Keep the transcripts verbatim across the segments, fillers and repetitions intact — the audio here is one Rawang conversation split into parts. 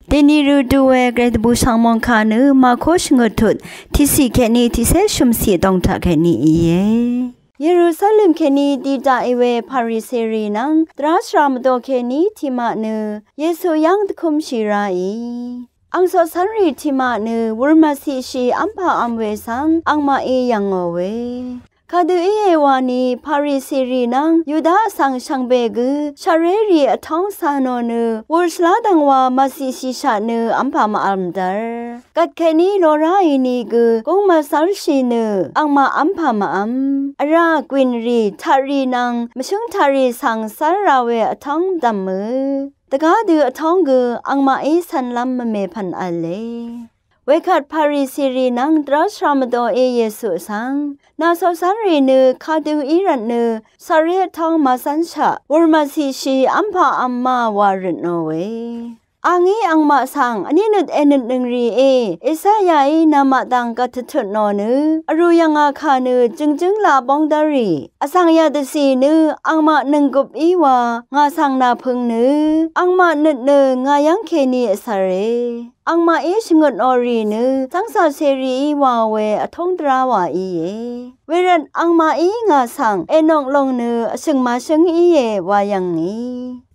Dèni rø du we Gvray dvbù shv̀ng mòngkà nø Màko shvngøt tut tiqciq kèní tiqcé shø̀mciq dòngtaq kèní íe. Yerusalem kèní di daqì we Pariserì nvng dvrá shvra mvdò kèní tiqmaq nø Yesu yv́ng dvkúmshì ráì. Àng coqcv́nrì tiqmaq nø wur màciqshì v́mpà v̄m we svng àngmaqí yv̀ngò we. Kadø íe wani Pariserì nvng Yuda vsvng shvngbe gø shvrérì vtóng cà nò nø wur shvlá dv̀ngwa màciqshìshaq nø v́mpà màvl mvdv́r. Gvtkèní lo ráì ni gø gúng màcv́rshì nø àngmaq v́mpà màvm. Vrá gwìnrì taqrì nvng mvshǿng taqrì svng cv́r ra we vtóng dv̀mø. Dvgá dø vtóng gø àngmaqí cv̄nlv́m mvmèpv̀n v̄le. Wekvt Pariserì nvng dvrá shvra mvdòí Yesu svng, nà coqcv́nrì nø kadø í rvtnø shvré vtóng màcv́nshaq wur màciqshì v́mpà v̄m ma wa røtnò we. A ngí àngmaq svng vní nøt ènøtnøng rìé, Esayaí namaq dang gvt tvtut nò nø vrù yv̀ngà kà nø jø̀ngjǿng laq bóng dv́rrì vsvng yadvcì nø àngmaq nønggøp í wa ngà svng nàpø̄ng nø àngmaq nøt nø ngà yv́ng kèní vcv̀re. Àngmaqí shvngøtnò rì nø cv́ngcà cèrìí wa we vtóng dvrá wa íe. Wervt àngmaqí ngà svng ènok long nø vshø̀ng màshǿng íe wa yv̀ngì.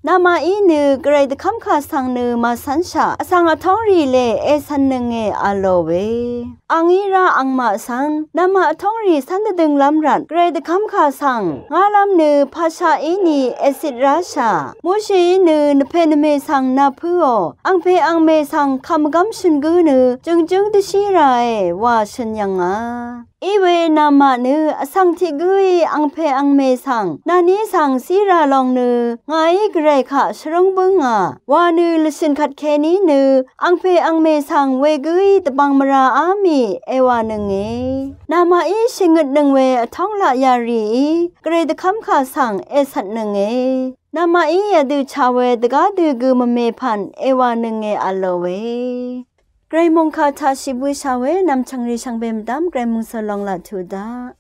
Namaqí nø Gvray dvkv́mkà svng nø màcv́nshaq vsvng vtóng rì lè ècv̀nnønge a lò we. A ngí rá àngmaq svng namaq vtóng rì cv́n dvdønglv́m rvt Gvray dvkv́mkà svng ngálv́m nø pàshaq íni ècit ráshà. Mosheí nø nvpè nvmè svng nàpǿò, àngpè àngmè svng kàmvgv́m shø̀n gǿ nø jø̀ngjǿng dvshí ràe wa shø̀n yv̀ngà. Iwe namaq nø vsvng tiq gǿí àngpè àngmè svng nàní svng zí ra long nø ngàí Gvray kaq shvrúng bǿngà wa nø lvshø̀n kvt kèní nø àngpè àngmè svng wegǿí dvbvng mvràá mì èwànønge. Namaqí shvngøtnøng we vtóng laq yarìí Gvray dvkv́mkà svng ècv̀tnønge. Namaqí yadø cha we dvgá dø gø mvmèpv̀n èwànønge a lò we. Gvray mòngkà taq shì bøshà we nv̀mchv̀ngrì shvngbe mvdv́m Gvray mòngsø long laq tuq daq.